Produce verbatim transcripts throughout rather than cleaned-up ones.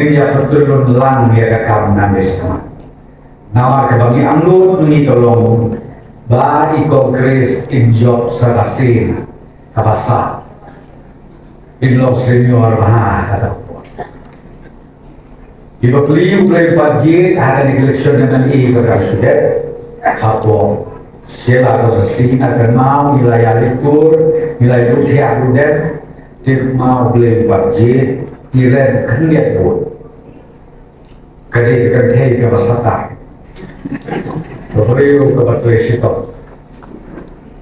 Ïa pyntyllun lang ïa ka kam nangne shakhmat. Namar kaba ngi angnud ngi ka long ba i Congress in jop sa ka sien kaba sah. In long senior bha ha ka por. Iba plie u Blei pat jied ha ka election na ngi ba ka shu dep. Hapoh Shella ka sa sien na ka maw ngi la ïa likur ngi la ïa thiah u dep. Tip maw u Blei pat jied i ren khyndiat vote. Ka dei ka kynthei kaba sata. Ka briew kaba trei shitom.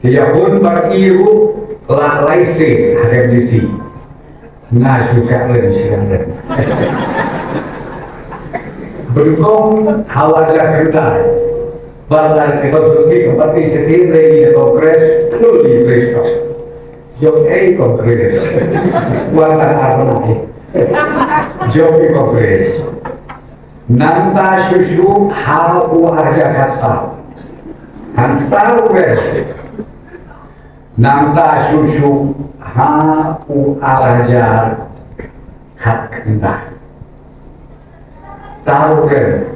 Te ïa hun bad i ruh la lai se ha ka M D C. Nga shu fiah len shi len len. Bad kong hawa ja khyndai. Bad la ka konstituensi ka parti seti rei ni Congress tul di trei shitom. Jong ei Congress. Wan tang ar bnai. Jong ei Congress. Nangta shuh shuh ha u arhajar khatsaw. Nangta u wer. Nangta shuh shuh ha u arhajar khatkhyndai. Tang u wer.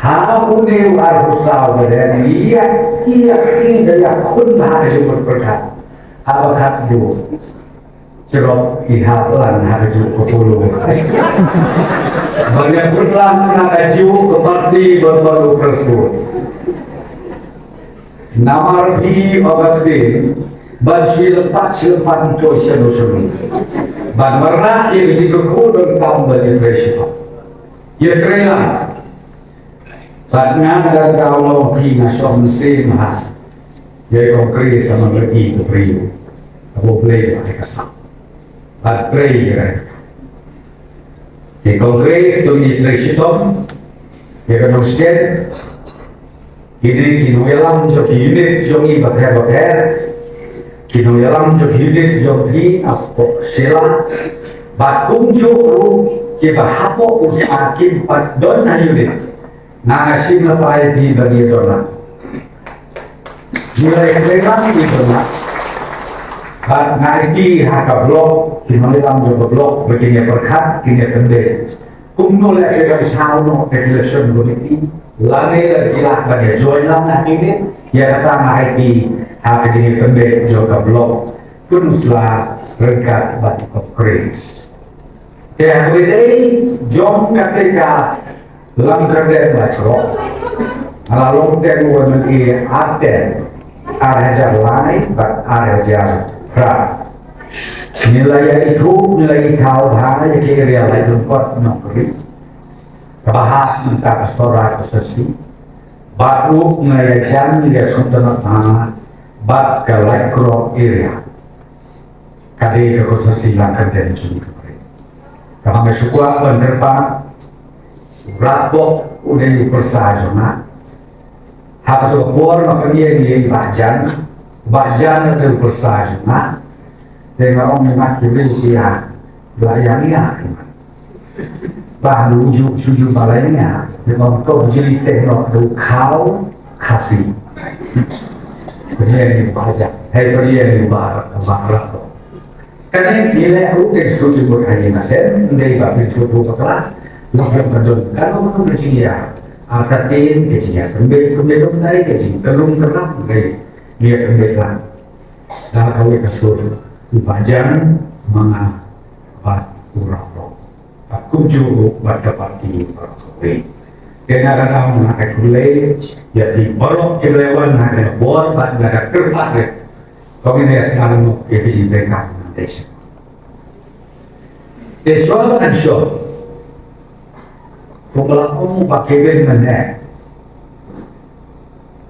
Ha une u arphew saw ba dei ïa ïa ïa da ïa khun ha ka jingmut pyrkhat. Haba khatduh. Jrop i hap lang ha ka juk ka polo. Ban ïa pynlang na ka juk ka parti ban ban u prestone. Namar phi o ka ktien ban shu lympat shu lympat to shano shano. Ban marah ïa ka jingkyrkhu donkam ban ïa trei shitom. Ïa trei lang. Bad nga na ka daw long phi nga shong mynsiem ha. Ïa i Congress sa man i ka briew. Ka Blei ba ka sah. Bad trei ïa ka. Ïa i Congress to ngi trei shitom. Ïa ka nongshit. Kine ki nongïalam jong ki unit jong ngi bapher bapher. Ki nongïalam jong ki unit jong phi hapoh Shella. Bad kumjuh ruh kiba hapoh u sa kim pat don ha unit. Nga nga shim na pai phi ba ngi don na. Ngi la ïa trei lang ngi don na. Bad nga ïa ki ha ka block, ki nongïalam jong ka block, ba kin ïa pyrkhat, kin ïa pynbeit. Kumno leh phi ban thaw noh ka election committee, lane lada ki lah ban ïa join lang na kine, ïa kata nga ïa ki ha ka jingïapynbeit jong ka block. Pynusla ryngkat bad ka Congress. Te ha kaba ïadei jong kata ka Langkyrdem Laitkrok. Nga la long teng u M L A ar term, ar hajar lai bad ar hajar phra. Ngi la ïa ithuh, ngi la ithaw bha ïa ki area lai lyngkot Nongkri. Kaba hap mynta ka Sohra constituency. Bad ruh ngi la ïa jan ngi la sngewtynnat bha bad ka Laitkrok area. Ka dei ka constituency Langkyrdem jong ngi. Kaba nga shu kwah ban kyrpad, u Radbok u dei u pyrsa jong nga. Ha kato ka por ma ka ïa ngi ïa i Bah Jan, Bah Jan u dei u pyrsa jong nga. Te nga ong ïa nga ki briew ki ïa, la ïa ngi ïa. Bah, lu ju, ju, ju balai nia. Dia bang to jeli teh no tu kau kasi. Pergi ni baja. Hei, pergi ni bar, bar. Kane ni le aku ke setuju buat hari nasem, ndai ba pintu tu bakla. Lu yang kadon, kalau aku kerja dia. Akatin kerja dia. Kembali, kembali dong dari kerja. Kerung kerang dari dia kembali lah. Da kawei ka sur u Bah Jan, ma nga bad u Radbok. Bad kumjuh ruh bad ka parti baroh kawei. Te nga kyrpad, nga kyrpad ïa phi baroh kiba wan ha kane ka por bad nga kyrpad ïa ka Congress ngan ïa ka jingtreikam ngan dei sha. Te shuwa ban shuwa. Kumba la ong ba Kevin mynne.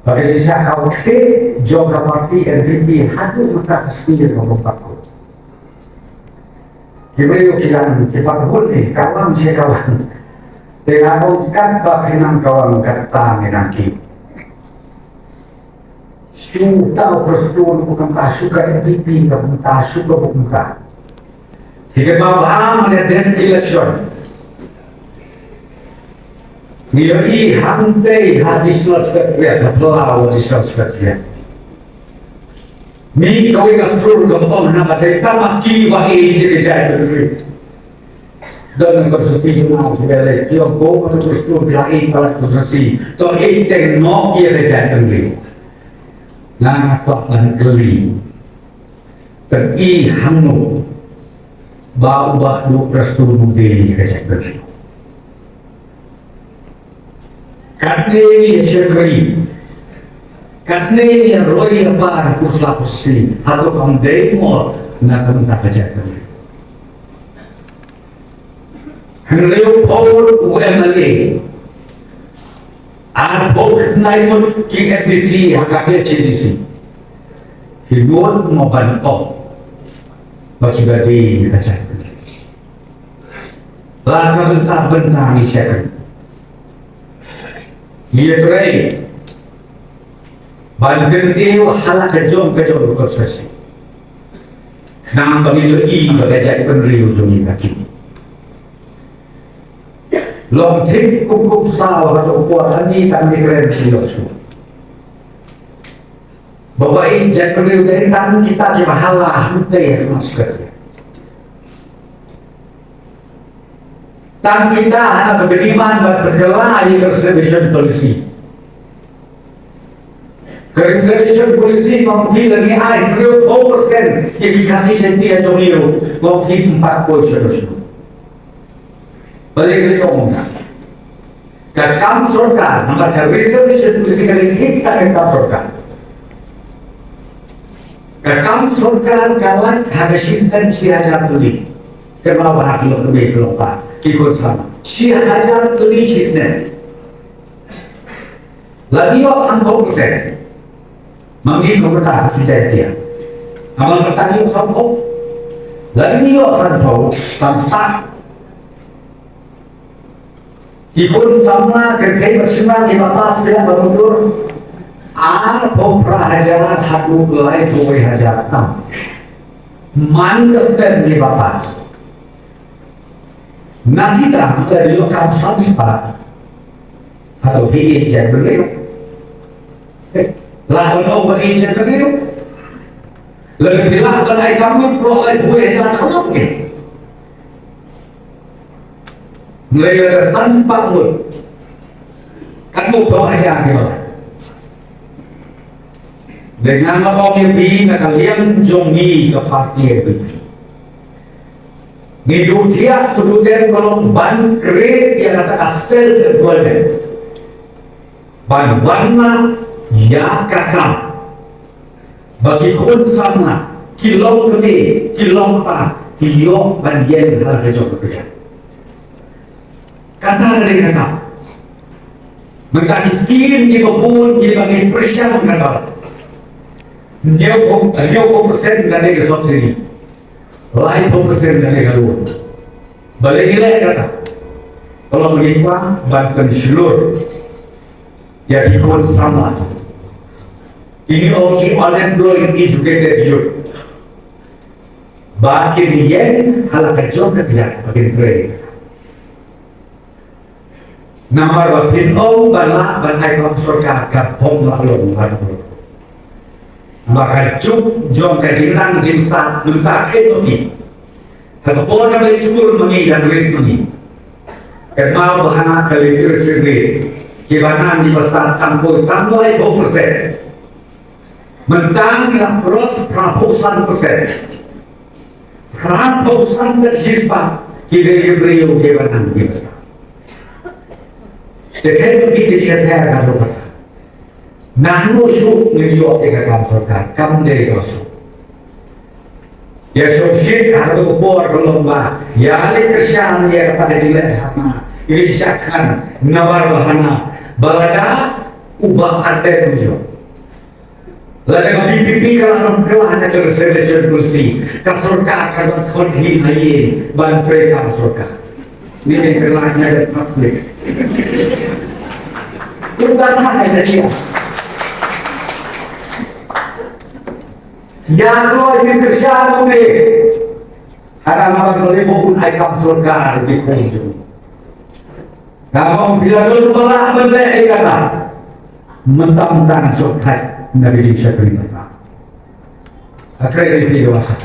Ba ka jingshah kaw khlieh jong ka parti N P P haduh mynta ka sngi ka bym pat kut. Ki briew ki wan ki pat kut ni ka wan shi ka wan. Te nga ong katba phi nang ka wan katta ngi nang ki. Shu ta u Prestone ba kumta, shu ka N P P ka kumta, shu ka ba kumta. Hi ka ba ba ha ma ka dep election. Ngi ïohi hangtei ha Additional Secretariat, ha Palau Additional Secretariat. Mih kawei ka sur ka ba ong na ba dei tama ki ba e ki ka jai ka dri. Don na konstitusi jong nga, ki ba leh, ki ong ko, ka konstitusi, ki la ïeit palat konstitusi. To ïeit teng noh ïa ka jaitbynriew. Nga nga kwah ban kylli. Phin i hangno ba u Bah Duh Prestone u dei ïa ka jaitbynriew? Katne ïa shakri, katne ïa roi ïa par ha khusla khusi, hato kam dei mo na ka bynta ka jaitbynriew? Hynriewphew ngut u M L A, arphew khyndai ngut ki M D C ha ka K H A D C. Ki nud mo ban ong ba ki ba dei ka jaitbynriew? La ka bynta bynta ngi shakri. Ïa trei ban kyntiew ha la ka jong ka jong ka konstituensi. Khnang ba ngin ïohi ba ka jaitbynriew jong ngi ka kim. Long thik kum kum saw ha ka por ani tang ni kren ki ïoh shuh. Ba ba in jaitbynriew dei tang kita ki ba hala hangtei ha ka mat secretary. Tang kita hana ka beriman ba pyrkhat ïa ka reservation policy. Ka reservation policy ba mungkin lagi ai hynriewphew percent ïa ki Khasi Jaintia jong ngi ruh, ba mungkin empat poi sha dua sha dua. Balei ka ong ka? Ka kam sorkar, namar ka reservation policy ka dei thik ka kam sorkar. Ka kam sorkar ka lait ha ka shisnem shi hajar tylli. Kynmaw ba ha ki lok kmie ki lok kpa ki khun samla, shi hajar tylli shisnem. Lada ïoh sanphew percent, ma ngi kum ka Khasi Jaintia, namar kata ïoh sanphew. Lada ïoh sanphew, san spah. Ki khun samla kynthei bad shynrang kiba pass biang ba mutdur, arphew phra hajar haduh laiphew wei hajar tam. Man ka snem kiba pass. Na kita lada ïoh kam san spah, hato phi ïeit jaitbynriew? Lah ban ong ba ïeit jaitbynriew. Lada phi lah ban ai kam lut pynlong laiphew wei hajar, ka long ne? Hynrei lada san spah ngut, katno phew hajar ki ba. Dei nga nga ong ïa phi na ka liang jong ngi ka party N P P, ngi duh thiah, duh dem ka long ban create ïa kata ka self employment. Ban wan na ïa ka kam ba ki khun samla, ki longkmie, ki longkpa ki ïoh ban ïeng ha la ka jong ka kjat. Kata ka dei kata. Mynta ki skim kiba bun kiba ngi pyrshang kata, hynñiewphew, hynñiewphew percent ka dei ka subsidy. Laiphew percent ka dei ka loan. Balei ngi leh kata? Ka long ngi kwah ban pynshlur ïa ki khun samla, ki ong ki unemployed educated youth, ba kin ïeng ha la ka jong ka kjat ba kin trei. Namar ba phin ong ba lah ban ai kam sorkar, ka pom la long ban long. Ba ka juk jong ka jingnang jingstad mynta ka dei ma ngi. Ha ka por nang leit skul ma ngi, dang rit ma ngi. Kynmaw ba hana ka literacy rate, kiba nang kiba stad tang koi tang laiphew percent. Mynta ngi la cross phraphew san percent. Phraphew san percent ki dei ki briew kiba nang kiba stad. Te khlem phi ki jingther ka dei kata. Nangno shuh ngi ïoh ïa ka kam sorkar, kam dei ka shuh. Ïa shuh shit ha ka por ka long ba ïa leit kyrshan ïa kata ka jingleh hana, ïa ka shisha khan, namar ba hana ba lada u Bah Ardent u jop, lada ka V P P ka la rum kylla na ka reservation policy, ka sorkar ka la khot hi na ïing ban trei kam sorkar. Ni ne kylla na ka public. Kumta ha ka jia. Ïa kloi ki kyrshan u ne. Hana nga ban kylli ba un ai kam sorkar ki khun jong. Nga ong phi la don ba lah ban leh ïa kata. Mynta mynta ngan shu thait na ka jingshakri mynta. Hynrei phi ïa wasa.